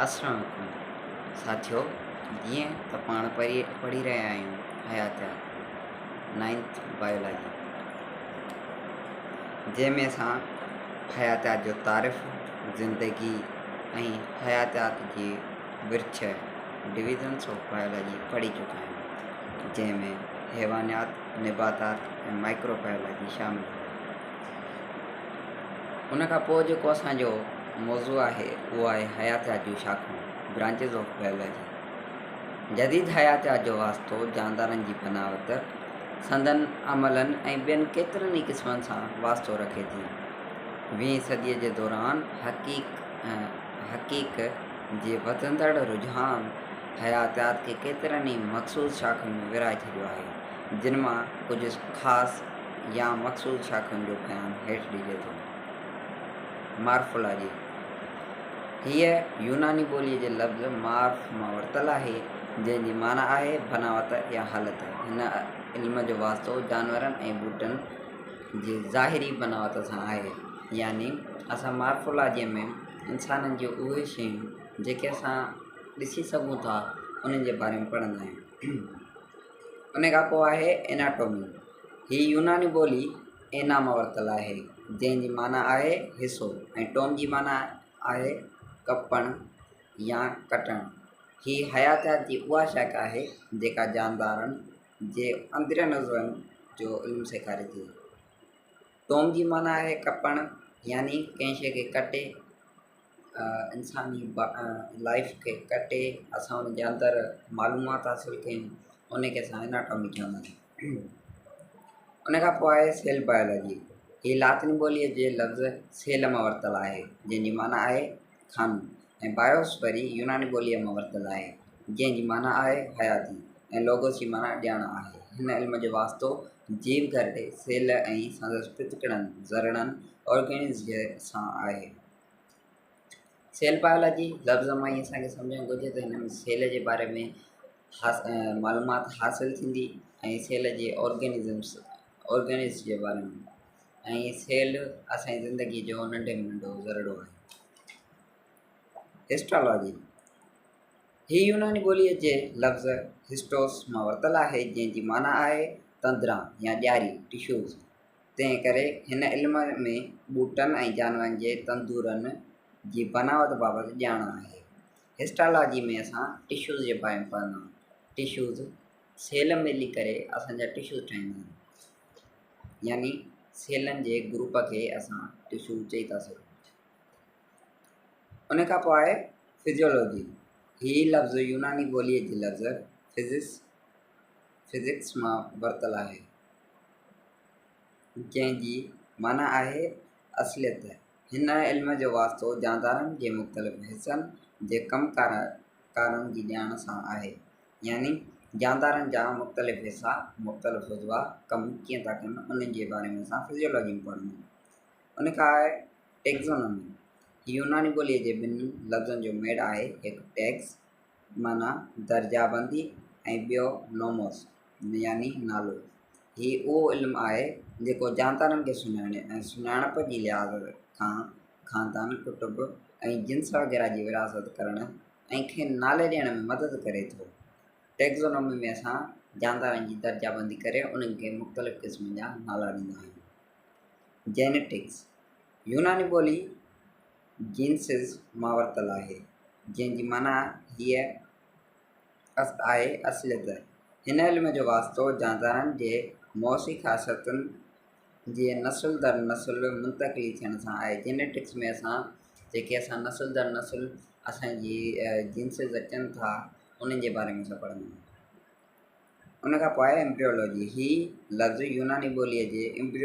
السلام عليڪم ساٿيو جيئن ته پاڻ پڙهي رهيا آهيون حياتيات نائنٿ بايولاجي جنهن ۾ اسان حياتيات جو تعارف زندگي ۽ حياتيات جي ورڇ ڊويزنس آف بايولاجي پڙهي چڪا آهيون جنهن ۾ حيوانيات نباتات ۽ مائڪرو بايولاجي شامل آهي ان کان پوء جيڪو اسانجو موضوع آهي اهو آهي حياتيات جون شاخون Branches of Biology جديد حياتيات جو واسطو جاندارن جي بناوت، سندن عملن ۽ ٻين ڪيترن ئي قسمن سان واسطو رکي ٿي. ويهين صديء جي دوران حقيق جي وڌندڙ رجحان حياتيات کي ڪيترن ئي مخصوص شاخن ۾ ورهائي ڇڏيو آهي، جن مان ڪجهه خاص يا مخصوص شاخن جو بيان هيٺ ڏجي ٿو. مارفولاجي، هيء يوناني ٻوليء جي لفظ مارف مان ورتل آهي، جنهن جي معنيٰ آهي بناوت يا حالت. هن علم جو واسطو جانورن ۽ ٻوٽن جي ظاهري بناوت سان آهي. يعني اسان مارفولاجيء ۾ انسانن جون اهي شيون جيڪي اسان ڏسي سگهون ٿا، انهن جي باري ۾ پڙهندا آهيون. ان کان پوء آهي ايناٽومي. هي يوناني ٻولي اينا مان ورتل آهي، جنهن جي معنيٰ آهي حصو ۽ ٽوم جي معنيٰ آهي ڪپڻ يا ڪٽڻ. هي حياتيات جي اها شاخ آهي، جيڪا جاندارن جي اندرين عضون جو علم سيکاري ٿي. ٽوم جي معنيٰ آهي ڪپڻ يعني ڪنهن شيء کي ڪٽي انساني لائيف کي ڪٽي اسان ان جي اندر معلومات حاصل ڪيون ان کي اسان اناٽامي چوندا آهيون. ان کان پوء آهي سيل بايولاجي. هي لاطيني ٻوليء جي لفظ سيل مان ورتل آهي، جنهن جي معنيٰ آهي خانو ۽ بايوس وري يوناني ٻوليء مان ورتل آهي، جنهن جي معنيٰ آهي حياتي ۽ لوگوس جي معنيٰ ڄاڻ آهي. هن علم جو واسطو جيو گهرڙي، سيل، ۽ سندس پتڪڙن، ذرڙن، Organs، سان آهي. سيل بايولاجي لفظ مان ئي اسان کي سمجهڻ گهرجي ته هن ۾ سيل جي باري ۾ معلومات حاصل ٿيندي ۽ سيل جي آرگينزمس آرگينز جي باري ۾ ۽ سيل اسان جي زندگي جو ننڍي ۾ ننڍو ذرڙو آهي. هسٽالاجي، هي يوناني ٻوليء جي لفظ هسٽوس مان ورتل آهي، جنهن جي معنيٰ آهي تندرا يا ڄاري، Tissues. تنهن ڪري هن علم ۾ ٻوٽن ۽ جانورن جي تندورن جي بناوت بابت ڄاڻ آهي. هسٽالاجي ۾ اسان ٽشوز جي باري ۾ پڙهندا آهيون. ٽشوز سيل ملي ڪري اسان جا ٽشوز ٺاهيندا آهن. يعني سيلن جي گروپ کي اسان ٽشو چئي ٿا سگهون. ان کان پوء آهي فزيولوجي. هي لفظ يوناني ٻوليء جي لفظ فزس، Physics، مان ورتل آهي. جنهن جي معنيٰ آهي اصليت. هن علم جو واسطو جاندارن جي مختلف حصن جي ڪم ڪارن جي ڄاڻ سان آهي. يعني جاندارن جا مختلف حصا، مختلف عضوا ڪم ڪيئن ٿا ڪن، انهن جي باري ۾ اسان فزيولاجي ۾ پڙهندا آهيون. ان کان آهي ٽيڪزونومي. هي يوناني ٻوليء جي ٻن لفظن جو ميڙ آهي، هڪ ٽيڪس معنيٰ درجه بندي ۽ ٻيو نوموس يعني نالو. هي اهو علم آهي جيڪو جاندارن کي سڃاڻي ۽ سڃاڻپ جي لحاظ کان خاندان، ڪٽنب ۽ جنس وغيره جي ورهاست ڪرڻ ۽ کين نالي ڏيڻ ۾ مدد ڪري ٿو. ٽيڪزونومي ۾ اسان جاندارن جي درجه بندي ڪري انهن کي مختلف قسمن جا نالا ڏيندا آهيون. جينيٽڪس، يوناني ٻولي جينسز مان ورتل آهي، جنهن جي معنيٰ هيء آهي اصليت. هن علم جو واسطو جاندارن جي موروثي خاصيتن جي نسل در نسل منتقلي ٿيڻ سان آهي. جينيٽڪس ۾ اسان جيڪي اسان نسل در نسل اسان جي جينسز اچن ٿا، انهن جي باري ۾ اسان پڙهندا آهيون. ان کان پوء آهي ايمبريولوجي. هي لفظ يوناني ٻوليء جي ايمبريو.